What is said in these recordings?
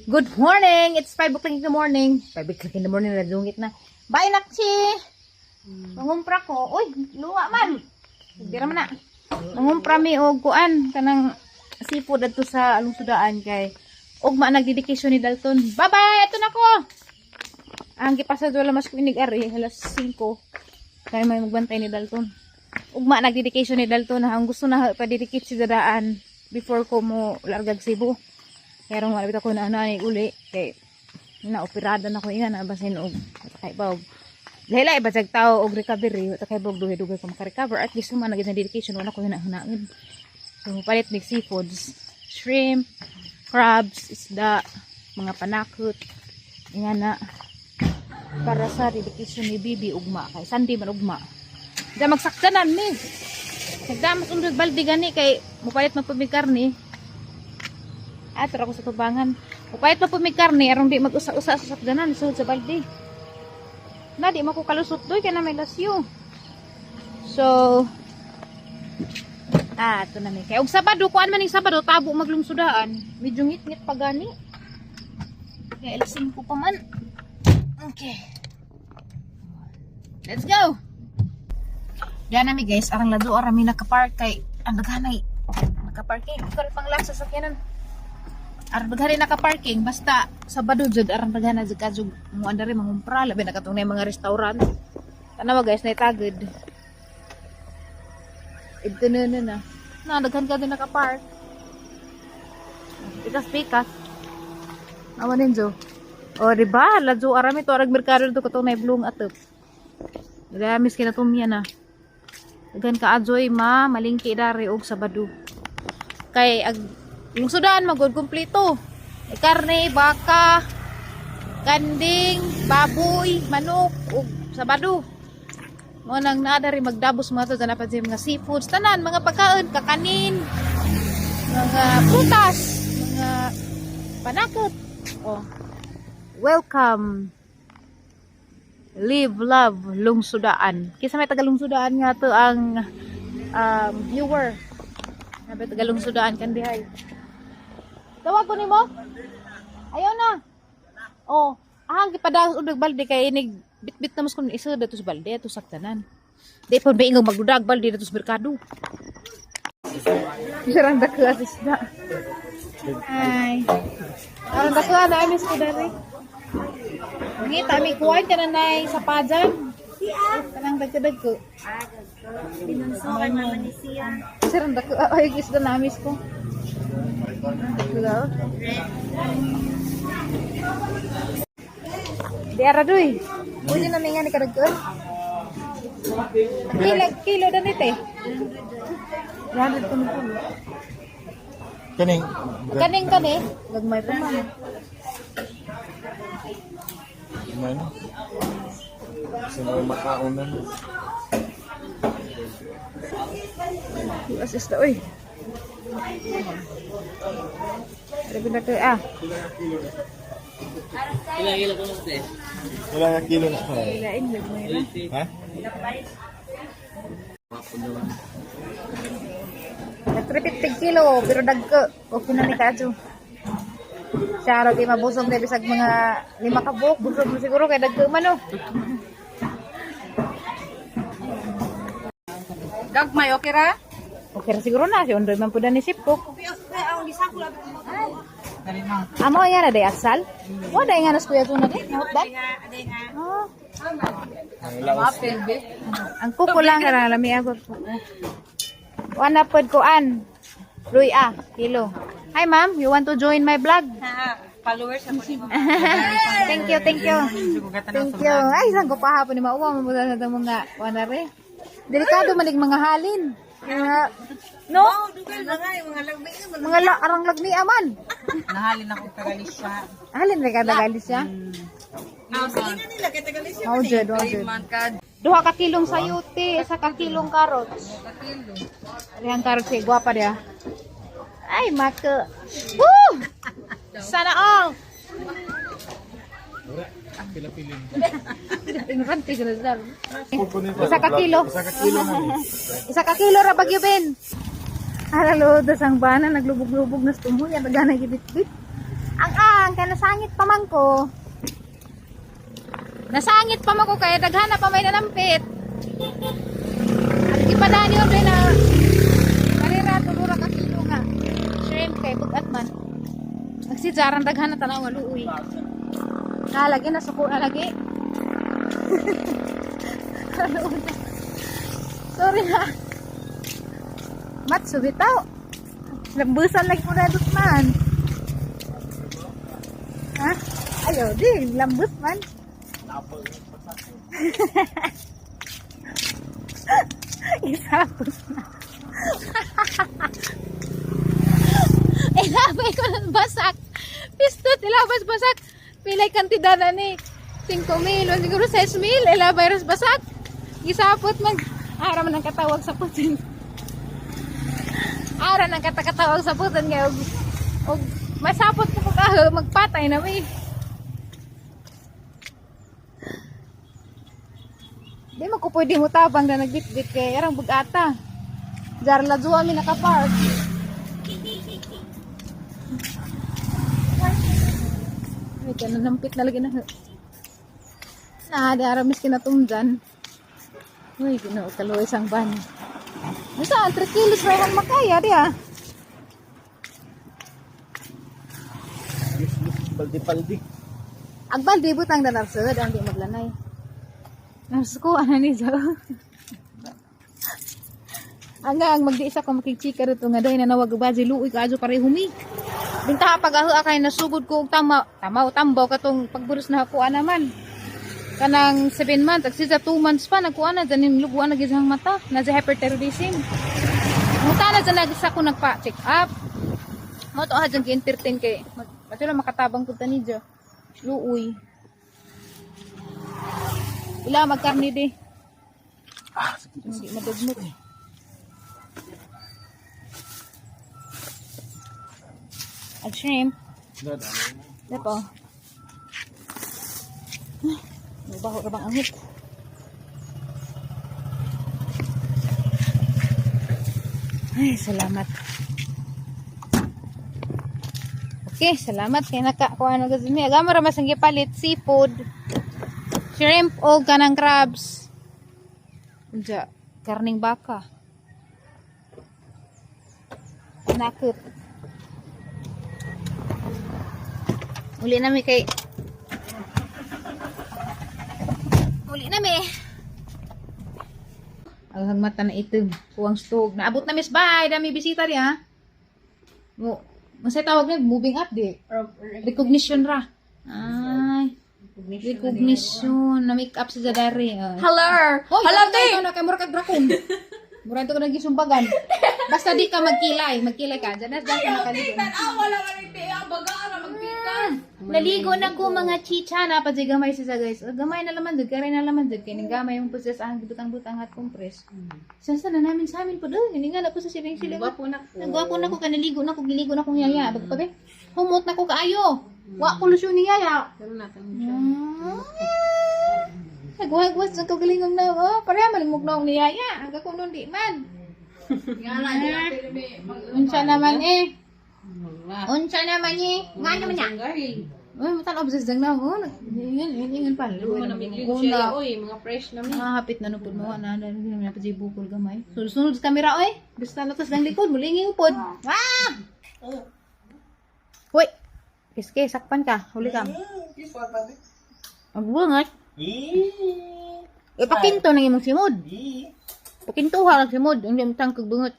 Good morning! It's 5 o'clock in the morning. 5 o'clock in the morning, nadungit na. Bye, Nakchi! Mangumpra ko. Uy, luwa man! Hindi man na. Mangumpra mi og kuan kanang seafood adto sa Alungsudaan kay ugma nagdedikasyon ni Dalton. Bye-bye! Ato na ko! Ang gipasad wala mas ko inig ari alas 5. Kay may magbantay ni Dalton. Ugma nagdedikasyon ni Dalton ha. Ang gusto na pa-dedicate si dadaan before ko mo largag Cebu. Pero malapit ako na anay uli kay na operada na ko inga na basin og kay ba og lahi ba jag tao og recovery ta kay bog duhay-dugay ko maka-recover, at least human na dedication wala ko hinahunaon. So palit mig seafoods, shrimp, crabs, isda, mga panakot inga na para sa dedication ni Bibi ugma kay Sunday man ugma. Da magsakdanan ni. Nagdamas unod balde gani kay mopalit man pud karne. Ah, tara ko sa tubangan. Mupalit pa po may karne, aron di mag-usa-usa sa sakdanan, sud sa balde. Na, di mo ko kalusot doy, kaya na may lasyo. So, ah, ito na may. Kaya, og Sabado, kuan man yung Sabado, tabo maglungsudaan. Medyo ngit-ngit pa gani. Kaya alas 5 pa man. Okay. Let's go! Diyan nami guys, arang lado arami nakapark kay ang daghanay nakaparking. Ikaw pang lang sa sakyanan. Arang daghanay nakaparking basta Sabado jud arang daghana jud kadjug mo andari mangumpra labi na katong na mga restaurant. Tanawa guys, nay tagod. Ito na na na. Na daghan ka din nakapark. Pikas pikas. Awa ninjo. O di ba? Ladyo arami to arag merkado dito katong nay blong atop. Dami kinatumya na. Daghan ka adjoy ma malingki dari og Sabado. Kay ag lungsudaan magod kumpleto. May karne, baka, kanding, baboy, manok ug Sabado. Mo nang naa dari magdabos mga to dapat sa mga seafoods, tanan mga pagkaon, kakanin, mga prutas, mga panakot. Oh. Welcome. Live, love, Lungsudaan. Kisa may taga Lungsudaan nga to ang viewer. Sabi taga Lungsudaan kan dihay. Tawag ko nimo? Ayaw na. Oh, ah, gipadagos og balde kay inig bitbit na mas kun isa dato sa balde ato saktanan. Di pa ba ingong magdudag balde dato sa merkado. Sarang dako as isda. Ay. Arang dako na miss ko diri. Ngita mi kuan ka na nay sa pajan. Kanang dagko-dagko. Pinunso kay Mama ni Sia. Sarang dako ay isda na miss ko. Dako daw. Di ara doy. Pwede na may nga ni kadagkoon. Kilo, kilo na nito eh. 100 ko nito. Kaning Kaning kani, gagmay pa man. man. Sa mga makaonan. As isda oy. Sabi na kayo ah. Wala ka kilo na ka. Ilain gagmay ra. Ha? Nag 350 kilo pero dagko. Okay na ni kadyo. Siya raw di mabusog na bisag mga 5 ka buok busog mo siguro kay dagko man oh. Gagmay, okay ra? Okay ra siguro na si Ondoy man pud na ni sip ko. Amo yan na day asal. Wa day nga nas kuya tuna di. Nahutdan. Oh. Ang laos. Ang kuko lang ra lami ako. Wa na pod kuan. Luy ah, kilo. Hi ma'am, you want to join my vlog? Followers ako ni Thank you, thank you. Thank you. Ay, saan ko pa hapon ni mauwa mo na itong mga kuan na re. Delikado manig mga halin. Mga no? Dugal na nga, yung mga lagmi naman. Mga la, arang lagmi aman. Nahalin ako Tagalisya. Halin ra ka Tagalisya. Ah, sige na nila, kay Tagalisya. Mao jud, mao jud. 2 ka kilong sayote, 1 ka kilong carrots. Arihang carrots kay gwapa dia. Ay, maka. Woo! Sana all. Ignorante ka na sir. 1 ka kilo. 1 ka kilo man eh. 1 ka kilo ra bagyo ben. Alalo, dasang bana naglubog-lubog na tumuya nagana gibit-bit. Ang ang man kay nasangit pa man ko. Nasangit pa man ko kaya daghan na pa may nanampit. At ipadani order na karira tulura ka kilo nga. Shrimp kay bugat man. Nagsijaran daghan na tanaw nga luoy. Nalagi na suko na lagi. Sorry na. Matsu bitaw. Lambusan lagi ko na man. Ha? Ayaw di, lambus man. Isapos na. Ilabay ko ng basak. Pistot, ilabas basak. Pilay kantidad na ni. 5 mil, o siguro 6 mil. Ilabay ras basak. Gisapot man. Ara man ang katawag sa putin. Ara ng katakatawag sa putin. Kaya og masapot ko kaho, magpatay na mi. Di mo ko pwede mo tabang na nagbitbit kay arang bugata. Jarla juwa mi nakapark. Ay, kaya nanampit na lagi na. Na, di araw miskin na tumdyan. Uy, ginoo, kaluwa isang ban. Nasa, 3 kilos na ibang makaya, di ah. Paldi-paldi. Agbal, di butang na narsad, ang di maglanay. Nars ko, ano ni Jo? Ang ang magdi isa ko makigchika rito nga dahil nanawag ba si Luoy kaadyo pareho mi. Binta pag aho kay nasugod ko og tama, tama o tambaw katong pagburos na ako naman. Kanang 7 months, agsi sa 2 months pa nagkuha na dyan luguan na gisang mata, na sa hyperthyroidism. Muta na dyan nagisa ko nagpa-check up. Mo to ha dyan gi-entertain kay matula makatabang pud ni Jo. Luoy. Ila magkarni di. Ah, sakit. Hindi madugmot. At shrimp. Ito. Ay, may baho na bang angit? Ay, salamat. Okay, salamat kay nakakuha na kasi mi. Agamo ra mas ang gipalit seafood. Shrimp o kanang crabs. Unsa, karning baka. Nakit. Uli na mi kay Uli na mi. Ang mata na itim. Kuwang stog. Naabot na miss. Bye. Dami bisita di ha. Mo, masay tawag na moving up di. Recognition ra. Ay. Recognition. Na make up sa Jadari. Oh. Hello! Hoy, Hello, ito na, ito na, kay mura kag drakon. Mura ito ka nagisumbagan. Basta di ka magkilay. Magkilay ka. Diyan na, diyan ka nakaligo. Wala ka rin, te. Ang baga ka na magpikas. Naligo na ko mga chicha na pa di gamay siya guys. Oh, gamay na laman jud, kare na laman jud kay ning gamay yung process ang butang-butang at compress. Saan na namin sa amin po doon. Hindi nga na po sa siling-siling. Gwapo na ko. Nagwapo na ko kanaligo na ko giligo na kong yaya. Bago pa be. Humot na ko kaayo. Wa ko lusyon ni yaya. Pero natin siya. Nagwagwas ang kagalingong na. Oh, pareha man mugnaong ni yaya. Ang ako nun di man. Nga na, di na, pero may Unsa naman eh. Wala. Unsa naman eh. Nga naman niya. Gahil. Uy, matan obsessed lang na. Oh, ingan, ingan pa. Mo na miglig siya. Uy, mga fresh na mi. Nakahapit na nupod mo. Na, na, na, na, pa bukol gamay. Sunod, sunod sa kamera, oy. Basta latas ng likod. Muling upod. Ah! Hoy! Kiske, sakpan ka. Huli ka. Ang bungat. Ipakinto ng imong simod. Pakintuha lang simod. Hindi mo tangkag bungot.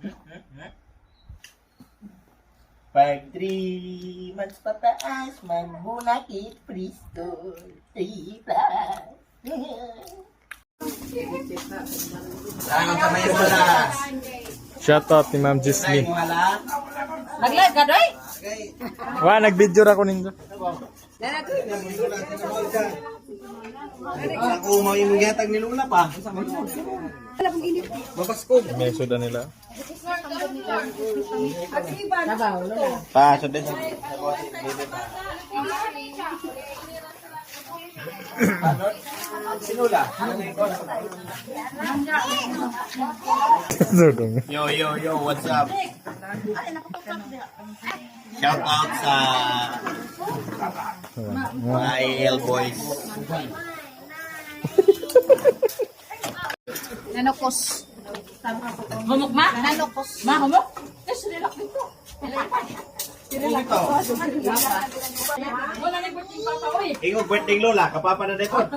Pag 3 months pataas, magbunakit, Pristo, 3 plus. Shout out ni Ma'am Gisli. Naglag ka, doy? Wa, nag-video ra ko ninyo. Ako mo yung gihatag ni Lula pa. Mabaskog. May suda nila. Pa, sundan sa Sinula. Sudong. Yo, yo, yo, what's up? Shout out sa Mga AL boys. Nanokos. Humok ma? Nanokos. Ma, humok? Eh, sinilak dito. Wala na yung papa, oy. Ingo birthday Lola, kapapa na dekon.